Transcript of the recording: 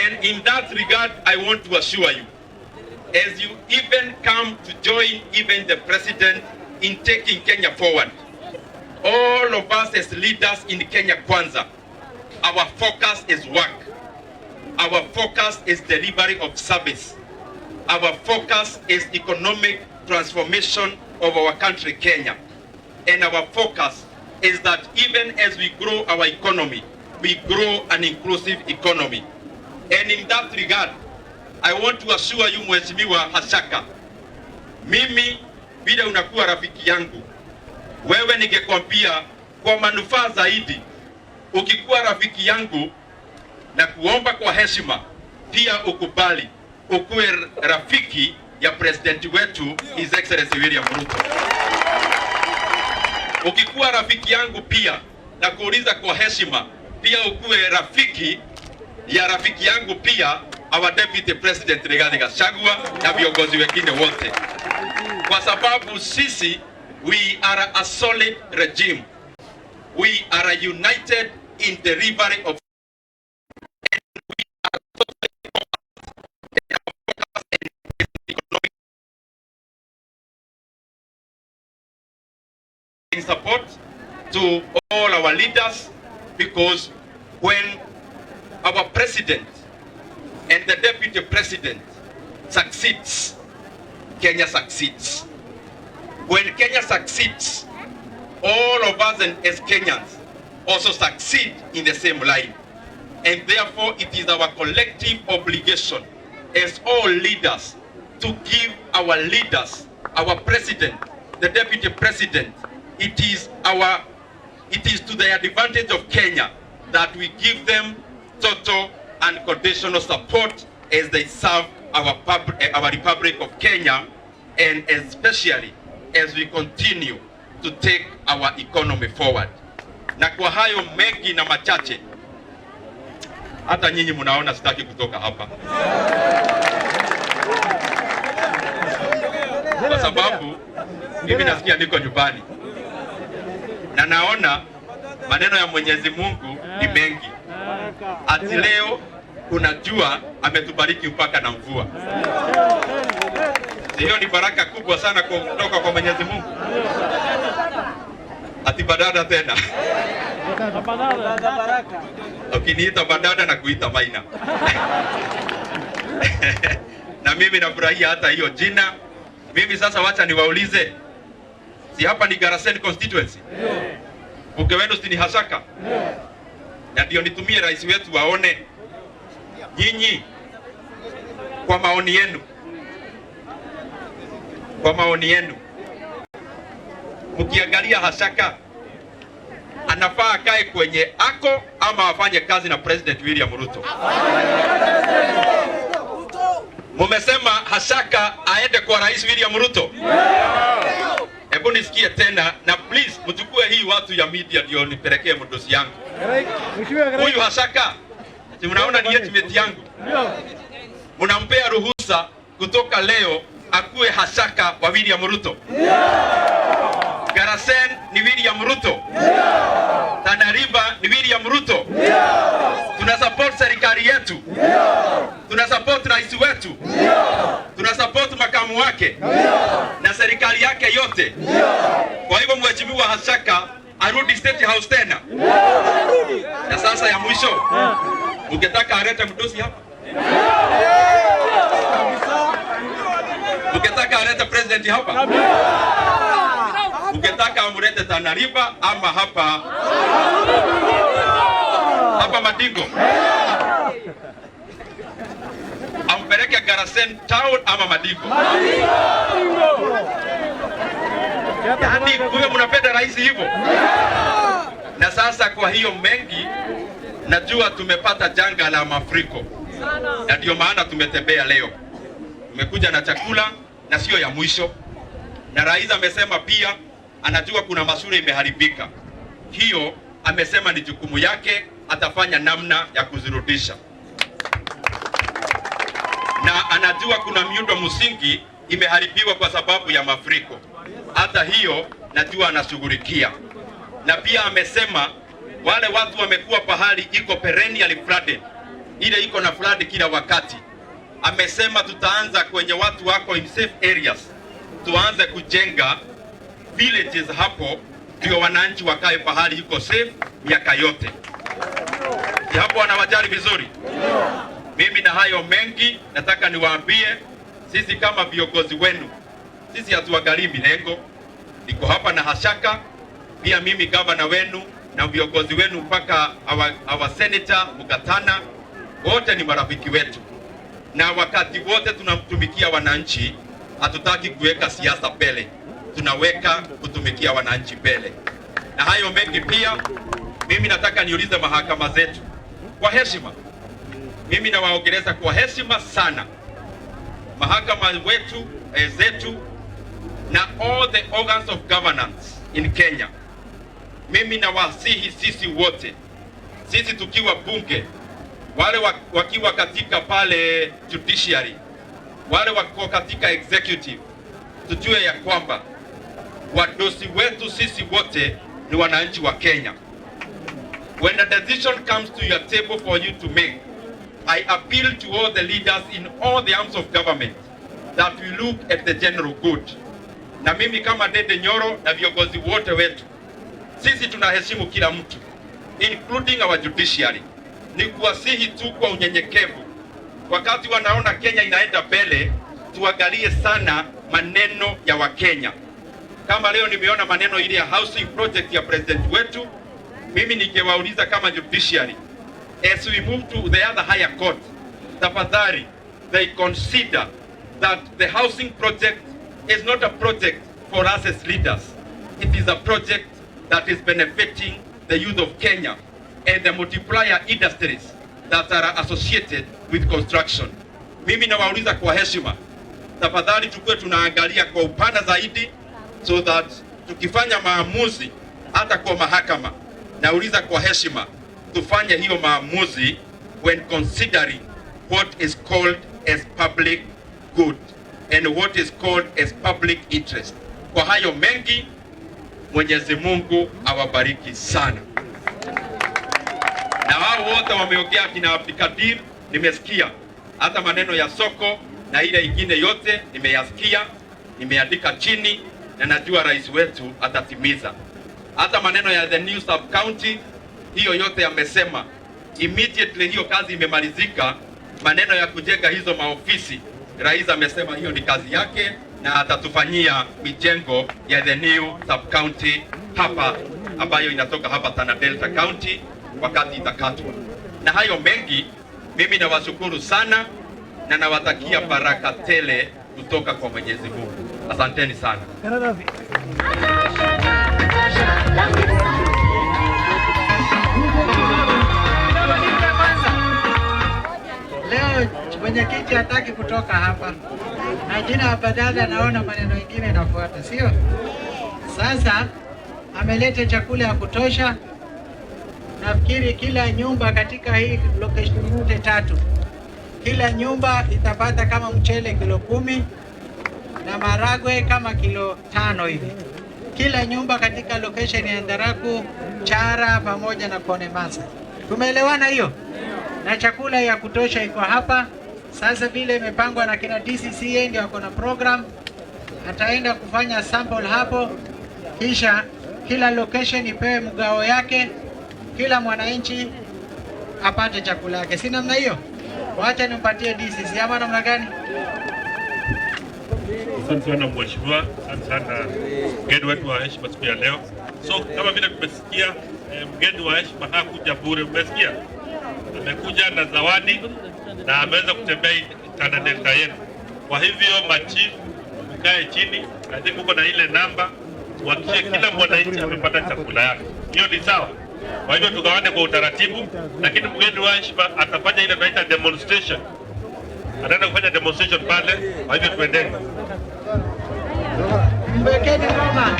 And in that regard, I want to assure you, as you even come to join even the president in taking Kenya forward, all of us as leaders in Kenya Kwanza, our focus is work. Our focus is delivery of service. Our focus is economic transformation of our country, Kenya. And our focus is that even as we grow our economy, we grow an inclusive economy. And in that regard, I want to assure you, Mheshimiwa Hashaka, mimi vile unakuwa rafiki yangu, wewe ningekwambia kwa manufaa zaidi, ukikuwa rafiki yangu na kuomba kwa heshima, pia ukubali ukuwe rafiki ya president wetu His Excellency William Ruto. Ukikuwa rafiki yangu pia na kuuliza kwa heshima, pia ukuwe rafiki ya rafiki yangu pia our Deputy President Rigathi Gachagua na viongozi wengine wote, kwa sababu sisi we are a solid regime, we are united in delivery of support to all our leaders, because when our president and the deputy president succeeds, Kenya succeeds. When Kenya succeeds, all of us and as Kenyans also succeed in the same line. And therefore, it is our collective obligation as all leaders to give our leaders, our president, the deputy president, it is to the advantage of Kenya that we give them total and conditional support as they serve our Republic of Kenya, and especially as we continue to take our economy forward. Na kwa hayo mengi na machache, hata nyinyi mnaona sitaki kutoka hapa kwa sababu mimi nasikia niko nyumbani na naona maneno ya Mwenyezi Mungu ni mengi. Ati leo kuna jua ametubariki mpaka na mvua. Hiyo ni baraka kubwa sana kutoka kwa Mwenyezi Mungu. Ati badada tena. Ukiniita badada na kuita Maina. Na mimi nafurahia hata hiyo jina. Mimi sasa wacha niwaulize, si hapa ni Garsen constituency? Bunge wenu si ni Hashaka? Na ndio nitumie rais wetu waone nyinyi, kwa maoni yenu, kwa maoni yenu, mkiangalia Hashaka anafaa akae kwenye ako ama afanye kazi na President William Ruto? Mumesema Hashaka aende kwa Rais William Ruto? Hebu nisikie tena, na please mchukue hii watu ya media ndio nipelekee mdosi yangu. Huyu Hashaka, si mnaona ni estimate yangu. Mnampea ruhusa kutoka leo akuwe Hashaka wa William Ruto. Garsen ni William Ruto. Tana River ni William Ruto. Tuna support serikali yetu. Tuna support rais wetu. Tuna support makamu wake na serikali yake yote. Kwa hivyo Mheshimiwa Hashaka arudi State House tena. Na sasa ya mwisho, ukitaka alete mdosi hapa, ukitaka alete president hapa, ukitaka amlete Tana River ama hapa hapa Madingo, ampeleke Garsen town ama Madingo. Yaani kumbe mnapenda rais hivyo. Na sasa kwa hiyo mengi, najua tumepata janga la mafuriko, na ndio maana tumetembea leo. Tumekuja na chakula na sio ya mwisho. Na rais amesema pia anajua kuna mashule imeharibika, hiyo amesema ni jukumu yake, atafanya namna ya kuzirudisha. Na anajua kuna miundo msingi imeharibiwa kwa sababu ya mafuriko, hata hiyo najua anashughulikia. Na pia amesema wale watu wamekuwa pahali iko perennially flooded, ile iko na flood kila wakati. Amesema tutaanza kwenye watu wako in safe areas, tuanze kujenga villages hapo, ndio wananchi wakae pahali iko safe miaka yote. Si hapo wanawajali vizuri? Mimi na hayo mengi nataka niwaambie, sisi kama viongozi wenu, sisi hatuangalii mirengo. Niko hapa na Hashaka, pia mimi gavana wenu na viongozi wenu mpaka our senator Mugatana, wote ni marafiki wetu, na wakati wote tunamtumikia wananchi. Hatutaki kuweka siasa mbele, tunaweka kutumikia wananchi mbele. Na hayo mengi pia, mimi nataka niulize mahakama zetu kwa heshima. Mimi nawaongeleza kwa heshima sana mahakama wetu zetu na all the organs of governance in Kenya. Mimi nawasihi sisi wote, sisi tukiwa bunge, wale wakiwa katika pale judiciary, wale wako katika executive, tujue ya kwamba wadosi wetu sisi wote ni wananchi wa Kenya. When a decision comes to your table for you to make, I appeal to all the leaders in all the arms of government that we look at the general good. Na mimi kama Ndindi Nyoro na viongozi wote wetu, sisi tunaheshimu kila mtu including our judiciary. Ni kuwasihi tu kwa unyenyekevu, wakati wanaona Kenya inaenda mbele, tuangalie sana maneno ya Wakenya. Kama leo nimeona maneno ile ya housing project ya president wetu, mimi ningewauliza kama judiciary, as we move to the other higher court, tafadhali they consider that the housing project is not a project for us as leaders. It is a project that is benefiting the youth of Kenya and the multiplier industries that are associated with construction. Mimi nawauliza kwa heshima, tafadhali tukuwe tunaangalia kwa upana zaidi, so that tukifanya maamuzi hata kwa mahakama, nauliza kwa heshima, tufanye hiyo maamuzi when considering what is called as public good and what is called as public interest. Kwa hayo mengi, Mwenyezi Mungu awabariki sana. Na wao wote wameongea, kina Abdikadir nimesikia, hata maneno ya soko na ile ingine yote nimeyasikia, nimeandika chini na najua rais wetu atatimiza. Hata maneno ya the new sub county, hiyo yote amesema immediately hiyo kazi imemalizika. Maneno ya kujenga hizo maofisi, rais amesema hiyo ni kazi yake na atatufanyia mijengo ya the new sub county hapa ambayo inatoka hapa Tana Delta County wakati itakatwa. Na hayo mengi, mimi nawashukuru sana na nawatakia baraka tele kutoka kwa Mwenyezi Mungu. Asanteni sana. Leo mwenyekiti hataki kutoka hapa na jina badala, naona maneno mengine inafuata, sio? Sasa ameleta chakula ya kutosha. Nafikiri kila nyumba katika hii location yote tatu, kila nyumba itapata kama mchele kilo 10 na maragwe kama kilo 5 hivi. Kila nyumba katika location ya Ndaraku, Chara pamoja na Konemasa. Tumeelewana hiyo? Na chakula ya kutosha iko hapa. Sasa vile imepangwa na kina DCCA ndio wako na program, ataenda kufanya sample hapo, kisha kila location ipewe mgao yake, kila mwananchi apate chakula yake. Si namna hiyo? Wacha nimpatie DCC ama namna gani? Asante sana mheshimiwa, asante sana mgeni wetu wa heshima siku ya leo. So kama vile tumesikia, mgeni wa heshima hakuja bure, umesikia? Amekuja na zawadi na ameweza kutembea Tana Delta yetu. Kwa hivyo machifu, mkae chini, I think uko na ile namba, uhakikishe kila mwananchi amepata chakula yake. Hiyo ni sawa. Kwa hivyo tugawane kwa utaratibu, lakini mgeni wa heshima atafanya ile tunaita demonstration. Ataenda kufanya demonstration pale, kwa hivyo tuendeni. Mwekeni ngoma.